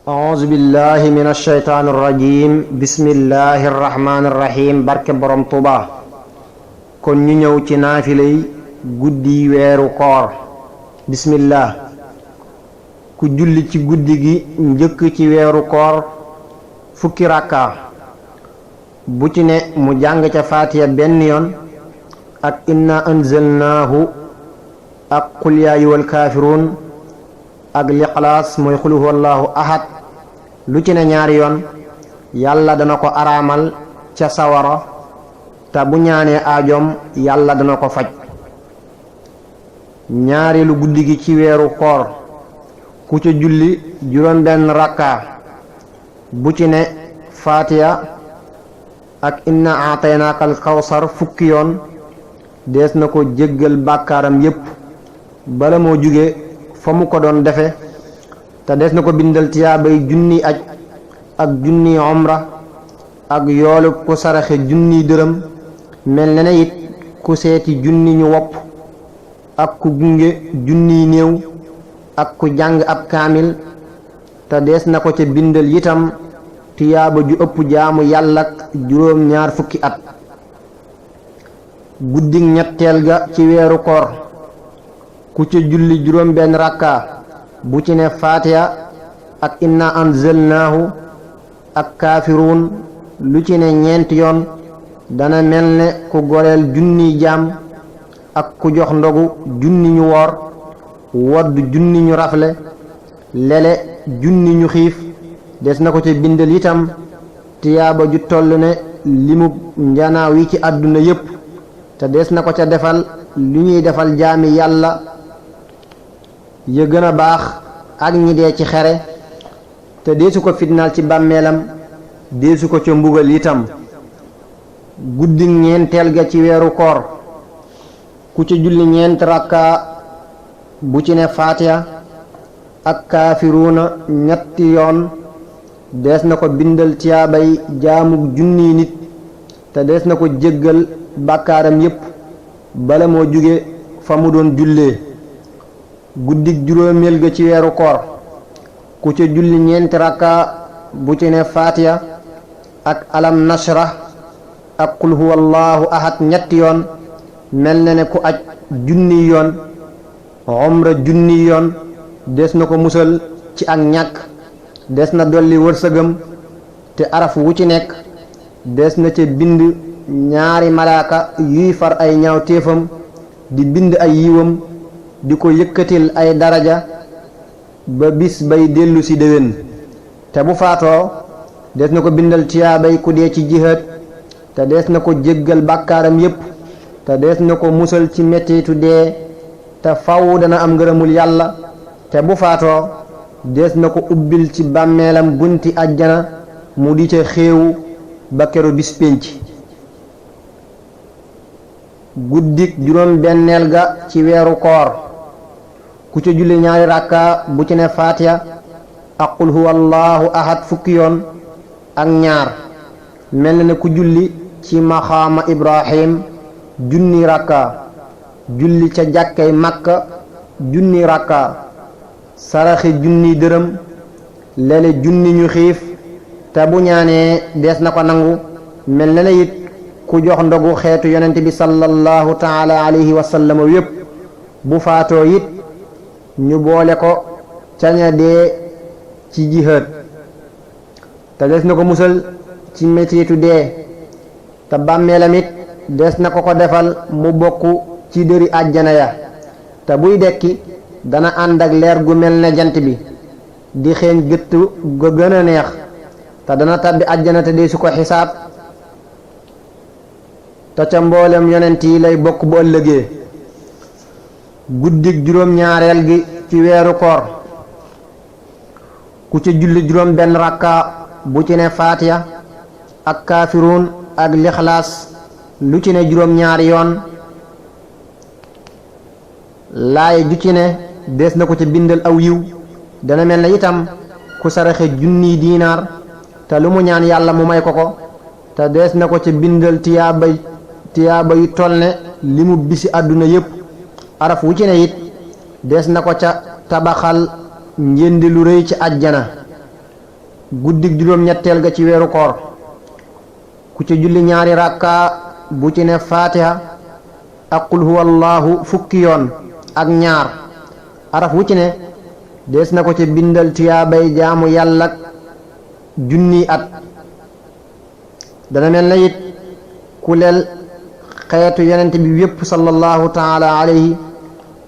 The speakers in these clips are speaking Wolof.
أعوذ بالله من الشيطان الرجيم بسم الله الرحمن الرحيم barke borom Tuuba kon ñu ñëw ci naafilay guddi weeru koor bismillah ku julli ci guddi gi njëkk ci weeru koor fukki rakka bu ci ne mu jàng ca Faatiha benn yoon ak inna anzalnaahu ak qul yaa ayyuhal kaafiruun ak lixlaas mooy xul huwallaahu ahad lu ci ne ñaari yoon yàlla dana ko araamal ca sawara te bu ñaanee aajoom yàlla dana ko faj. ñaareelu guddi gi ci weeru koor ku ca julli juróom benn rakka bu ci ne Faatiha ak inna aataynaakal kawsar fukki yoon dees na ko jéggal bàkkaaram yépp bala moo jóge fa mu ko doon defe te des na ko bindal tiyaabay junni aj ak junni omra ak yoolu ku saraxe junni dërëm mel na ne it ku seeti junni ñu wopp ak ku gunge junni néew ak ku jàng ab kaamil te des na ko ca bindal itam tiyaaba ju ëpp jaamu yàlla ak juróom ñaar fukki at. guddig ñetteel ga ci weeru koor ku ca julli juróom benn rakka bu ci ne Faatiha ak inna anzalnaahu ak kaafiruun lu ci ne ñeenti yoon dana mel ne ku goreel junni jaam ak ku jox ndogu junni ñu woor wodd junni ñu rafle lele junni ñu xiif des na ko ca bindal itam tiyaaba ju toll ne limu njanaaw yi ci àdduna yépp te des na ko ca defal lu ñuy defal jaami yàlla ya gën a baax ak ñi dee ci xere te deesu ko fitnaal ci bàmmeelam deesu ko ca mbugal itam. guddi ñeenteel ga ci weeru koor ku ca julli ñeent rakka bu ci ne Faatiha ak kaafiruuna ñetti yoon dees na ko bindal tiyaabay jaamug junniy nit te dees na ko jéggal bàkkaaram yépp bala moo jóge fa mu doon jullee. guddig juróomeel ga ci weeru koor ku ca julli ñeenti rakka bu ci ne Faatiha ak alam nashrah ak qul huwallaahu ahad ñetti yoon mel na ne ku aj junni yoon umra junni yoon des na ko musal ci ak ñàkk des na dolli wërsëgam te araf wu ci nekk des na ca bind ñaari malaaka yuy far ay ñaaw téefam di bind ay yiwam di ko yëkkatil ay daraja ba bis bay dellu si déwén te bu faatoo des na ko bindal tiyaabay ku dee ci jihaad te des na ko jéggal bàkkaaram yépp te des na ko musal ci mettitu dee te faw dana am ngërëmul yàlla te bu faatoo des na ko ubbil ci bàmmeelam bunti àjjana mu di ca xéewu ba keru bis pénc. guddik juróom benneel ga ci weeru koor ku ca julli ñaari rakka bu ci ne Faatiha ak qul huwallaahu ahad fukki yoon ak ñaar mel na ne ku julli ci maxaama Ibrahim junni rakka julli ca jàkkay Makka junni rakka saraxe junni dërëm lele junni ñu xiif te bu ñaanee des na ko nangu mel na ne it ku jox ndogu xeetu yonent bi sallallahu taala alayhi wa sallam yépp bu faatoo it ñu boole ko caña dee ci jihaad te des na ko musal ci mettitu dee te bàmmeelam it des na ko defal mu bokk ci dëri àjjana ya te buy dekki dana ànd ak leer gu mel ne jant bi di xeeñ gëtt ga gën a neex te dana tabbi àjjana te deesu ko xisaab te ca mboolem yonent yi lay bokk bu ëllëgee. guddig juróom ñaareel gi ci weeru koor ku ca julli juróom benn rakka bu ci ne Faatiha ak kaafiruun ak lixlaas lu ci ne juróom ñaari yoon laaye ju ci ne des na ko ca bindal aw yiw dana mel na itam ku saraxe junniy diinaar te lu mu ñaan yàlla mu may ko ko te des na ko ca bindal tiyaaba yu toll ne li mu bisi àdduna yépp araf wu ci ne it des na ko ca tabaxal njëndi lu rëy ci àjjana guddik juróom-ñetteel ga ci weeru koor ku ci julli ñaari rakka bu ci ne fatiha ak qul huwallahu fukki yoon ak ñaar araf wu ci ne dees na ko ci bindal tiyaabay jaamu yàlla junni at dana mel na it ku leel xeetu yonent bi yépp sallallahu taala alayhi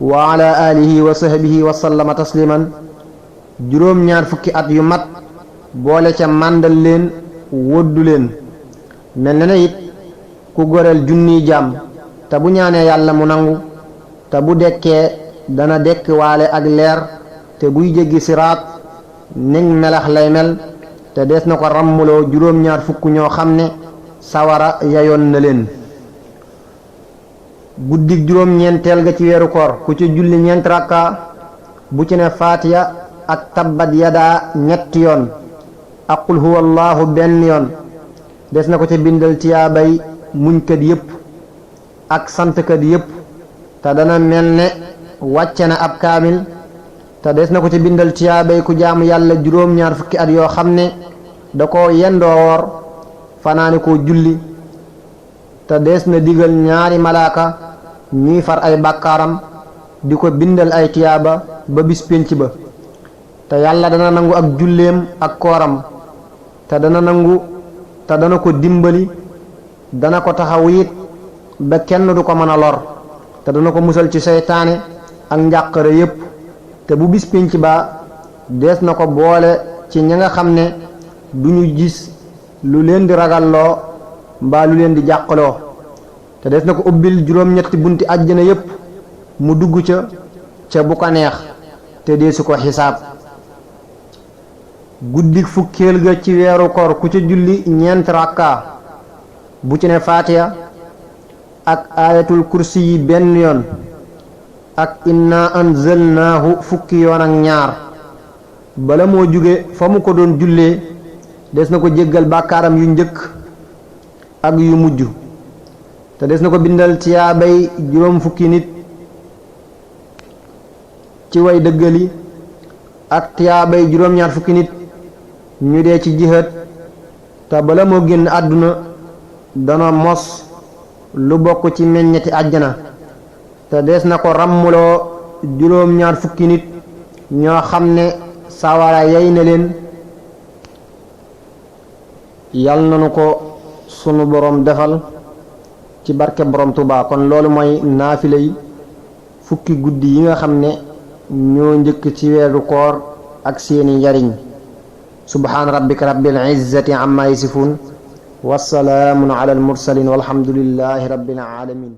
wa ala alihi wa sahbihi wa sallama tasliman juróom-ñaar fukki at yu mat boole ca màndal leen woddu leen mel na it ku goreel junniy jaam te bu ñaanee yàlla mu nangu te bu dekkee dana dekk waale ak leer te buy jéggi siraat ning melax lay mel te dees na ko ràmmuloo juróom-ñaar fukk ñoo xam ne sawara yayoon na leen guddik juróom-ñeenteel ga ci weeru koor ku ci julli ñeent rakka bu ci ne faatiya ak tabbat yadaa ñetti yoon ak qul huwallahu benn yoon des na ko ca bindal tiyaabay muñkat yépp ak santkat yépp te dana mel ne wàcce na ab kaamil te des na ko ca bindal tiyaabay ku jaamu yàlla juróom-ñaar fukki at yoo xam ne da ko yendoo woor fanaani ko julli te des na digal ñaari malaaka ñuy far ay bàkkaaram di ko bindal ay tiyaaba ba bis pénc ba te yàlla dana nangu ak julleem ak kooram te dana ko dimbali dana ko taxaw it ba kenn du ko mën a lor te dana ko musal ci seytaane ak njàqare yépp te bu bis pénc ba dees na ko boole ci ñi nga xam ne duñu gis lu leen di ragalloo mbaa lu leen di jàqaloo te dees na ko ubbil juróom-ñetti bunti àjjana yépp mu dugg ca bu ko neex te deesu ko xisaab guddik fukkeel ga ci weeru koor ku ca julli ñeent rakka bu ci ne faatiha ak ayatul kursi yi benn yoon ak inna anzalnaahu fukki yoon ak ñaar bala moo jóge fa mu ko doon jullee des na ko jéggal bàkkaaram yu njëkk ak yu mujj te des na ko bindal tiyaabay juróom fukki nit ci way dëggali ak tiyaabay juróom-ñaar fukki nit ñu dee ci jihaad te bala moo génn àdduna dana mos lu bokk ci meññeti àjjana te des na ko ràmmuloo juróom-ñaar fukki nit ñoo xam ne sawara yey na leen yal nanu ko sunu borom defal ci barke borom Tuubaa kon loolu mooy naafila yi fukki guddi yi nga xam ne ñoo njëkk ci weeru koor ak seeni njariñ subhaan rabbika rabbil izzati amma yasifun wassalaamun ala al mursalin walhamdulillahi rabbil alamin